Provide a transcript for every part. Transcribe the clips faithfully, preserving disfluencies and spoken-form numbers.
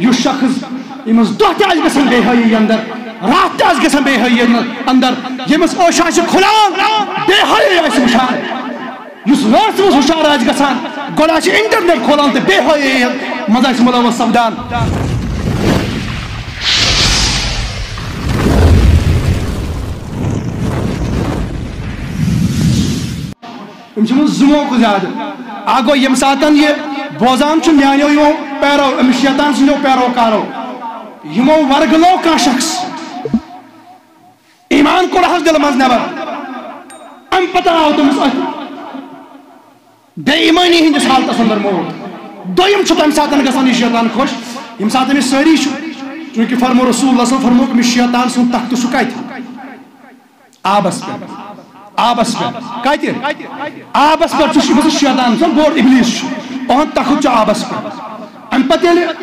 یُس شخص، ییٚمِس دۄہ تہِ آسہِ گژھان بے حٲیی اندر، راتھ تہِ آسہِ گژھان بے حٲیی اندر، ییٚمِس عٲش آسہِ کھُلان، بے حٲیی آسہِ وٕچھان، یُس رٲژ منٛز ہُشار آسہِ گژھان، گۄڈٕ آسہِ انٹرنیٹ کھولان تہٕ بے حٲیی منٛز آسہِ مُلوث سپدان۔ أمِس چھِ یِمن زٕ موقعہٕ زیادٕ۔ اکھ گوٚو، ییٚمہِ ساتَن یہِ بوزان چھُ میٛانیو یِمو پیرو، أمِس شیطان سٕنٛدیو پیروکارو، یِمو ورگلو کانٛہہ شخص، ایمان کوٚڑہَس دِلہٕ منٛز نٮ۪بر، اَمہِ پتہٕ آو تٔمِس أتھۍ بے ایمٲنی ہٕنٛدِس حالتس اندر موت۔ دوٚیِم چھُ تَمہِ ساتَن گژھان یہِ شیطان خۄش، ییٚمہِ ساتہٕ أمِس سٲری چھُ، چوٗنٛکہِ فرمو رسول اللہ صلی اللہ علیہ وسلم فرمووُکھ، أمِس شیطان سُنٛد تختہٕ چھُ کَتہِ؟ آبس پٮ۪ٹھ۔ آبس پٮ۪ٹھ۔ کتہِ؟ آبس پٮ۪ٹھ چھُ، یُس شیطان چھُ، بوٚڑ ابلیس چھُ۔ اُہُنٛد تخت چھُ آبس پٮ۪ٹھ۔ اَمہِ پتہٕ ییٚلہِ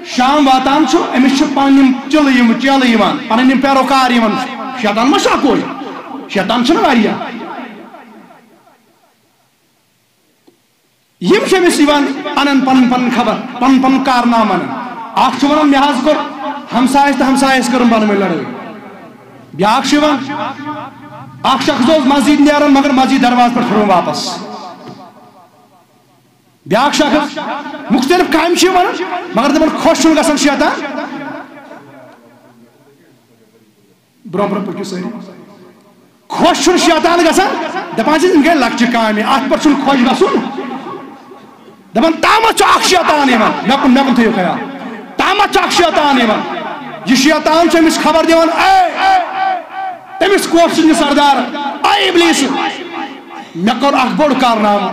شام واتان چھُ، أمِس چھِ پنٕنۍ یِم چِلہٕ، یِم چیلہٕ یِوان، پنٕنۍ یِم پیروکار یِوان۔ شیطان ما چھُ اکوے؟ شیطان چھِنہٕ واریاہ۔ یِم چھِ أمِس یِوان، اَنان پَنُن پَنُن خبر، پَنُن پَنُن کارنامہٕ اَنان۔ اَکھ چھُ وَنان، مےٚ حظ کوٚر ہمسایَس تہٕ ہمسایَس کٔرٕم پانہٕ ؤنۍ لڑٲے۔ بیٛاکھ چھُ یِوان، اَکھ شخص اوس مسجد نیران، مگر مسجد دروازٕ پٮ۪ٹھ پھِرُن واپس۔ بیٛاکھ شخص، مُختٔلِف کامہِ چھِ یِوان، مگر دَپان، خۄش چھُنہٕ گژھان شیطان۔ برونٛہہ برونٛہہ پٔکِو سٲری۔ خۄش چھُنہٕ شیطان گژھان، دَپان چھِ، یِم گٔے لۄکچہِ کامہِ، اَتھ پٮ۪ٹھ چھُنہٕ خۄش گژھُن۔ دَپان، تامَتھ چھُ اَکھ شیطان یِوان، مےٚ کُن، مےٚ کُن تھٲیِو خیال۔ تامَتھ چھُ اَکھ شیطان یِوان۔ یہِ شیطان چھُ أمِس خبر دِوان، اے، تٔمِس کۄس چھُ یہِ سردار؟ اے ابلیس، مےٚ کوٚر اَکھ بوٚڑ کارنامہٕ۔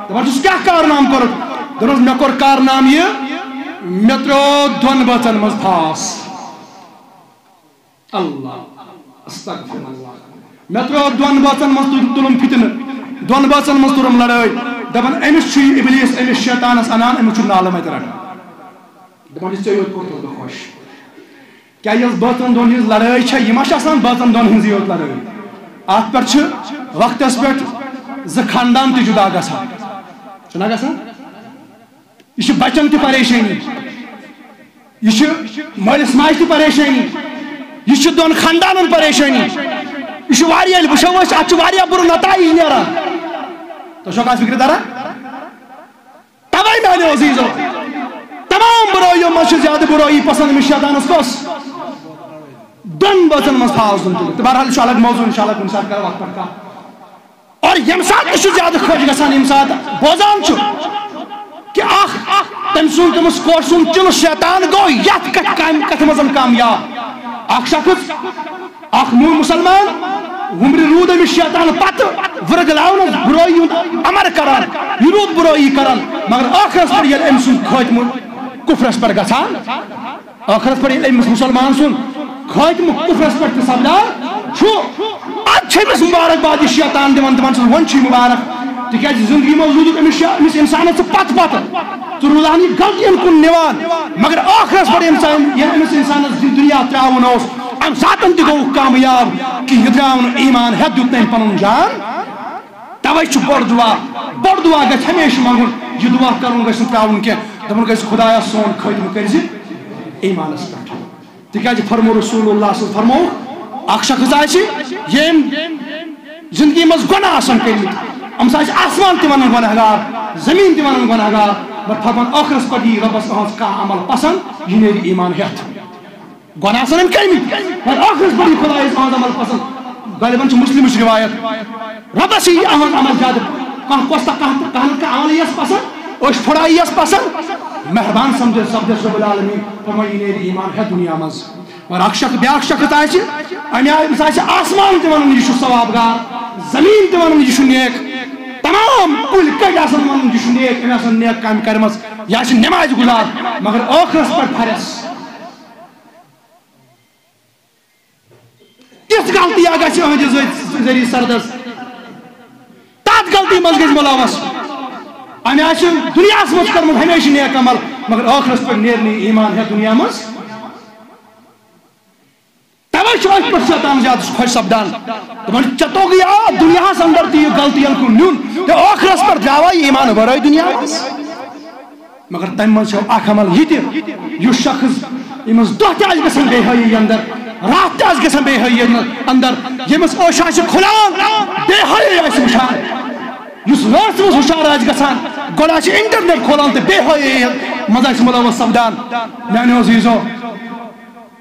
دَپان چھُس، کیٛاہ کارنامہٕ کوٚرُتھ؟ دوٚپنَس، مےٚ کوٚر کارنامہٕ یہِ، مےٚ ترٛوو دۄن بٲژَن منٛز پھاس۔ اللہ، استغفر اللہ۔ مےٚ ترٛوو دۄن بٲژن منٛز تُل-، تُلُم فتنہٕ، دۄن بٲژن منٛز تُلُم لڑٲے۔ دَپان، أمِس چھُ یہِ ابلیس، أمِس شیطانس اَنان، أمِس چھُ نالہٕ مَتہِ رَٹان۔ دَپان چھِ، ژےٚ یوت کوٚرتھَس بہٕ خۄش۔ کیٛاہ یۄس بٲژن دۄن ہٕنٛز لڑٲے چھےٚ، یہِ ما چھِ آسان بٲژن دۄن ہٕنٛزٕے یوت لڑٲے؟ اَتھ پٮ۪ٹھ چھِ وقتس پٮ۪ٹھ زٕ خاندان تہِ جُدا گژھان۔ چھُنہ گژھان؟ یہِ چھِ بچن تہِ پریشٲنی، یہِ چھِ مٲلِس ماجہِ تہِ پریشٲنی، یہِ چھِ دۄن خاندانن پریشٲنی، یہِ چھُ واریاہ، ییٚلہِ وٕچھو أسۍ، اَتھ چھُ واریاہ بُرٕ نتائج نیران۔ تۄہہِ چھو کَتھ فِکرِ تران؟ تَوَے میٛانیو عزیٖزو، تمام بُرٲیِو منٛز چھِ زیادٕ بُرٲیی پسنٛد أمِس شیطانس کۄس؟ دۄن بٲژن منٛز پھاس دیُن تُلِتھ۔ تہٕ بہرحال، یہِ چھُ الگ موضوع، انشاءاللہ کُنہِ ساتہٕ کرو اَتھ پٮ۪ٹھ کَتھ۔ اور ییٚمہِ ساتہٕ تہِ چھُ زیادٕ خۄش گژھان، ییٚمہِ ساتہٕ بوزان چھُ کہِ اکھ، اکھ تٔمۍ سُنٛد، تٔمِس کورِ سُنٛد چِلہٕ شیطان گوٚو یتھ کتھ کامہِ، کتھِ منٛز کامیاب۔ اکھ شخص، اکھ نوٚو مُسلمان، وُمرِ روٗد أمِس شیطان پتہٕ ورگلاونس برٲیی ہُنٛد امر کران، یہِ روٗد برٲیی کران، مگر ٲخرس پٮ۪ٹھ ییٚلہِ أمۍ سُنٛد خٲتمہٕ کفرس پٮ۪ٹھ گژھان، ٲخرس پٮ۪ٹھ ییٚلہِ أمِس مُسلمان سُنٛد خٲتمہٕ کفرس پٮ۪ٹھ تہِ سپدان چھُ، ادٕ چھِ أمِس مُبارک باد یہِ شیطان دِوان، دَپان چھُس، وۄنۍ چھُے مُبارک، تِکیٛازِ زندگی منٛز روٗدُکھ أمِس شے-، أمِس اِنسانس ژٕ پتہٕ پتہٕ، ژٕ روٗدہَن یہِ غلطین کُن نِوان، مگر ٲخرس پٮ۪ٹھ ییٚمہِ ساتہٕ ییٚلہِ أمِس اِنسانس یہِ دُنیا ترٛاوُن اوس، اَمہِ ساتن تہِ گوٚو کامیاب کہِ یہِ درٛاو نہٕ ایمان ہٮ۪تھ، دیُت نہٕ أمۍ پنُن جان۔ توے چھُ بوٚڑ دُعا، بوٚڑ دُعا گژھِ ہمیشہِ منٛگُن۔ یہِ دُعا کرُن گژھِ نہٕ ترٛاوُن کینٛہہ۔ دَپُن گژھِ، خدایا، سون خٲتمہٕ کٔرۍ زِ ایمانس پٮ۪ٹھ۔ تِکیٛازِ فرمو رسول اللہ صلی اللہ علیہ وسلم، فرمووُکھ، اکھ شخص آسہِ، ییٚمۍ زندگی منٛز گۄناہ آسن کٔرمٕتۍ، أمِس آسہِ آسمان تہِ ونان گۄناہ گار، زٔمیٖن تہِ ونان گۄناہ گار، مگر فرمان، ٲخرس پٮ۪ٹھ یی رۄبس أہنٛز کانٛہہ عمل پسنٛد، یہِ نیرِ ایمان ہٮ۪تھ۔ گۄناہ آسن أمۍ کٔرمٕتۍ، مگر ٲخرس پٮ۪ٹھ یی خدایس أہنٛز عمل پسنٛد۔ غالباً چھِ مسلمٕچ روایت، رۄبس یی أہنٛز عمل زیادٕ۔ کانٛہہ کۄس تہٕ کانٛہہ تہٕ کانٛہہ نتہٕ کانٛہہ عمل یِیَس پسنٛد، أچھ پھوڑا یِیَس پسنٛد، مہربان سمجھس، سپدس رب العالمین، فرمٲے، یہِ نیرِ ایمان ہٮ۪تھ دُنیا منٛز۔ مگر اکھ شخص، بیٛاکھ شخص آسہِ، اَمہِ آیہِ أمِس آسہِ آسمان تہِ وَنان، یہِ چھُ ثواب گار، زٔمیٖن تہِ وَنان، یہِ چھُ نیک، تمام کُلۍ کٔٹۍ آسان وَنان، یہِ چھُ نیک، أمۍ آسان نیک کامہِ کَرِمَژ، یہِ آسہِ نٮ۪مازِ گُزار، مگر ٲخرَس پٮ۪ٹھ پھَرٮ۪س۔ تِژھ غلطی اگر چھِ أہٕنٛدِس ذٔ-، ذٔریعہٕ سردس، تَتھ غلطی منٛز گژھِ مُلوث۔ أمۍ آسہِ دُنیاہَس منٛز کٔرمٕژ ہمیشہِ نیک عمل، مگر ٲخرَس پٮ۪ٹھ نیرِ نہٕ یہِ ایمان ہٮ۪تھ دُنیا منٛز۔ تَوَے چھُ أتھۍ پٮ۪ٹھ شیطان زیادٕ خۄش سپدان۔ دَپان، ژےٚ توٚگُے آ دُنیاہَس اندر تہِ یہِ غلطیَن کُن نیُن، تہٕ ٲخرَس پٮ۪ٹھ درٛاوا یہِ ایمان ورٲے دُنیا منٛز؟ مگر تمہِ منٛز چھُ اکھ عمل یہِ تہِ، یُس شخص، ییٚمِس دۄہ تہِ آسہِ گژھان بے حٲیی اندر، راتھ تہِ آسہِ گژھان بے حٲیی اندر، ییٚمِس عٲش آسہِ کھُلان، بے حٲیی آسہِ وٕچھان، یُس رٲژ منٛز ہُشار آسہِ گژھان، گۄڈٕ آسہِ انٹرنیٹ کھولان تہٕ بے حٲیی منٛز آسہِ مُلوث سپدان۔ میانیو عزیزو،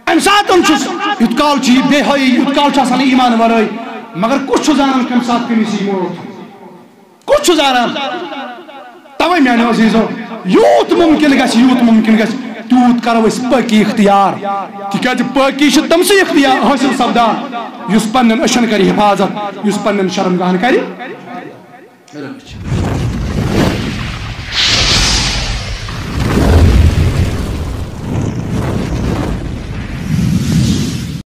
امہِ ساتہٕ چھُس، یُتھ کال چھُ یہِ بے حٲیی، یُتھ کال چھُ آسان ایمان ورٲے، مگر کُس چھُ زانان کمہِ ساتہٕ کٔمِس یی موت؟ کُس چھُ زانان؟ توے میانیو عزیزو، یوٗت مُمکِن گژھِ، یوٗت مُمکِن گژھِ، تیوٗت کرو أسۍ پٲکی اختیار۔ تِکیازِ پٲکی چھِ تٔمسٕے اختیار حٲصِل سپدان، یُس پننٮ۪ن أچھن کرِ حفاظت، یُس پننٮ۪ن شرمگاہن کرِ۔